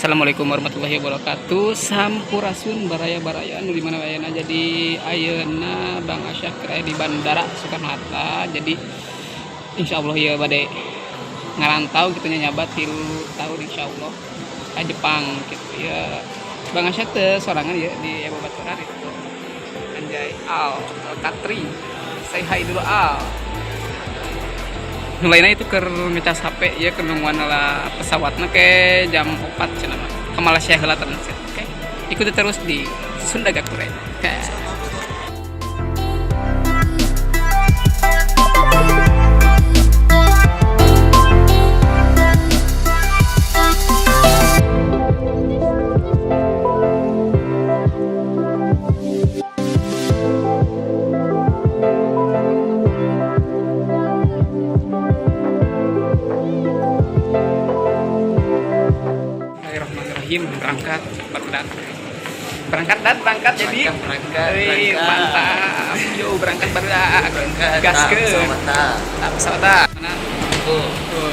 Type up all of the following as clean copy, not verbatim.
Assalamualaikum warahmatullahi wabarakatuh. Sampurasun baraya-baraya nu di mana ayeuna. Jadi ayeuna Bang Asya keur di Bandara Soekarno Hatta. Jadi insya Allah ya bade ngarantau gitu nya, nyabat 3 tahun insya Allah ke Jepang gitu ya. Bang Asya teh sorangan ya, di babaturan itu anjay Al Al Katri. Say hi dulu, Al. Mulainya itu ke ngecas HP ya, ke nungguan lah pesawatnya ke jam 4 cenah mah ke Malaysia heula transit. Oke, ikuti terus di Sunda Gakure. Oke. Bismillahirrahmanirrahim. Berangkat, berangkat, berangkat dan berangkat jadi. Berangkat, Wih, berangkat. Mantap, yuk berangkat, berangkat. Berangkat. Gaskeun. Pesawat. Tak pesawat mana. Oh.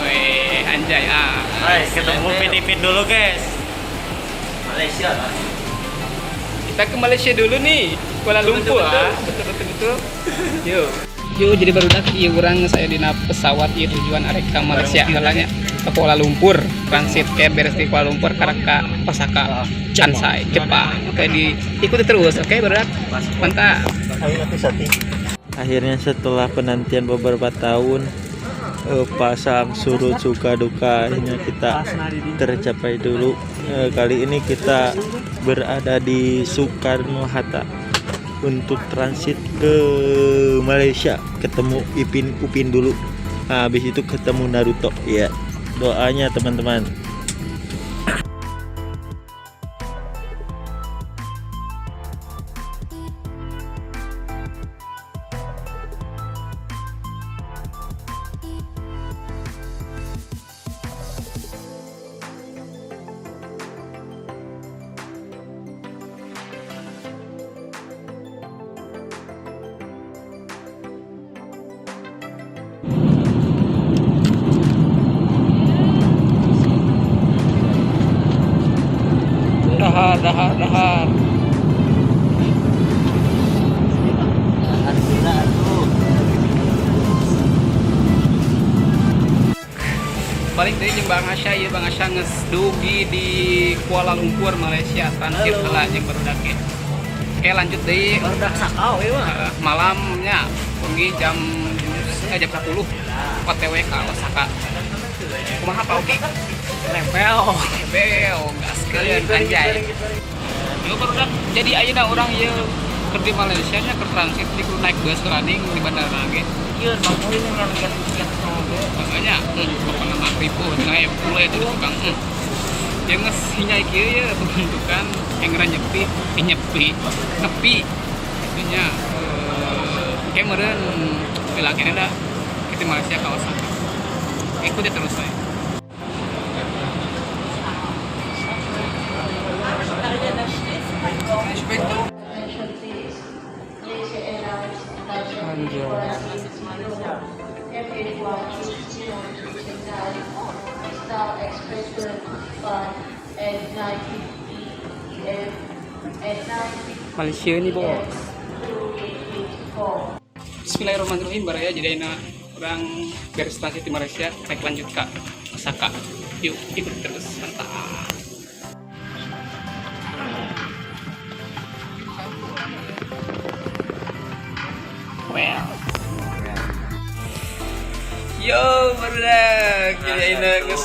Wih, anjay ah. Hai, Ketemu Ipin dulu, guys. Malaysia lah. Kita ke Malaysia dulu nih, Kuala Lumpur. Betul, betul. Ah, betul betul betul. Yuk yuk, jadi barudak ieu urang saya dina pesawat ieu, tujuan arek ka Malaysia heula nya, ke Kuala Lumpur transit, ke beres di Kuala Lumpur karek ka Osaka, Kansai, Jepang. Oke, diikuti terus. Oke barudak, mantap. Akhirnya setelah penantian beberapa tahun, pasang surut suka duka, akhirnya kita tercapai dulu. Kali ini kita berada di Soekarno Hatta untuk transit ke Malaysia, ketemu Ipin Upin dulu. Nah, habis itu ketemu Naruto ya. Doanya, teman-teman. Dahar, dahar, dahar. Alhamdulillah tuh. Balik dari jeung Bang Asya ya. Bang Asya geus dugi di Kuala Lumpur, Malaysia, transit heula jeung barudak ge. Oke, lanjut deui. Barudak sakau ya mah. Malamnya wengi jam jam 10 OTW ka Osaka. Kumaha, Pak Oki? Level. Level, gaskeun anjay. Yo barudak, jadi ayeuna urang ieu keur di Malaysia nya, keur transit di, kudu naik bus running di bandara ge. Iya, Bang Oi yang tiket oge. Makanya, pokoknya mah ribu, naik pula itu di tukang. Ya geus hinyai kieu ya pembentukan yang nyepi, eh, nyepi, nepi. Itunya kayak meureun bilang kene dah kita Malaysia ka Osaka. Ikuti terus saya. Attention please. Malaysia Airlines flight 160 FA120 to Shanghai is now expected by at 9:50 p.m. at 9:50 Malaysia nih, bos. 2884. Bismillahirrahmanirrahim baraya, jadi ayeuna urang beres transit di Malaysia rek lanjut ke Osaka. Yuk, ikut terus, mantap. Well. Yo, barudak. Jadi ayeuna geus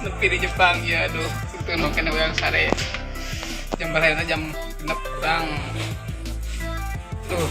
nepi di Jepang ya, aduh. Itu nu kena urang sare. Jam baraya jam 6 urang. Tuh.